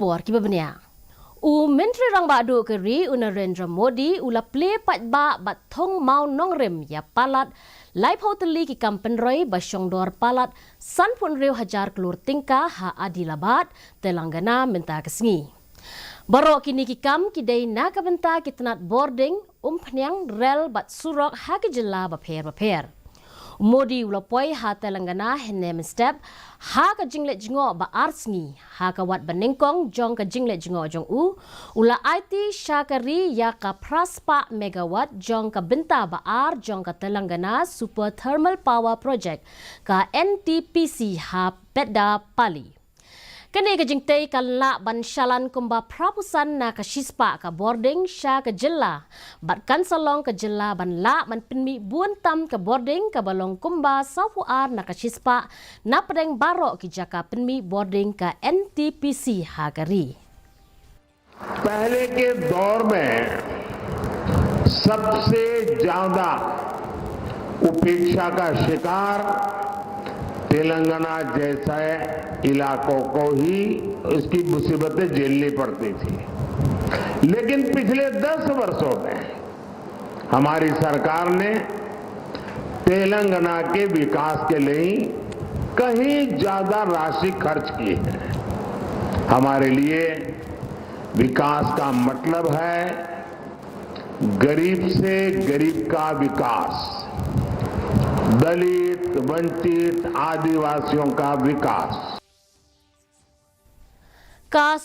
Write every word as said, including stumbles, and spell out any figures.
Bor kiba bniah. U Myntri Rangbah Duh ka ri u Narendra Modi u la plie paidbah bad thung mawnongrim ïa palat laiphew tylli ki kam pynroi ba shongdor palat sanphew hynriew hajar klur tyngka ha Adilabad, Telangana mynta ka sngi. Baroh kine ki kam ki dei na ka bynta ki tnat bording, umphniang, rel bad surok ha ki jylla bapher bapher. U Modi u la poi ha Telangana hynne mynstep ha ka jingleit jngoh ba ar sngi ha ka wat ba nyngkong jong ka jingleit jngoh jong u, u la aiti sha ka ri ïa ka phra spah megawatt jong ka bynta ba ar jong ka Telangana Super Thermal Power Project, ka N T P C, ha Peddapalli. Kane ka jingtei kan lah ban shalan kumba phra phew san na ka shispah ka bording sha ka jylla, bad kan sa long ka jylla ban lah ban pynmih bun tam ka bording kaba long kumba sawphew ar na ka shispah na pdeng baroh ki jaka pynmih bording ka N T P C ha ka ri. पहले के दौर में सबसे ज्यादा उपेक्षा का शिकार तेलंगाना जैसे इलाकों को ही उसकी मुसीबतें झेलनी पड़ती थी। लेकिन पिछले दस वर्षों में हमारी सरकार ने तेलंगाना के विकास के लिए कहीं ज्यादा राशि खर्च की है। हमारे लिए विकास का मतलब है गरीब से गरीब का विकास, दलित, वंचित, आदिवासियों का विकास। Ka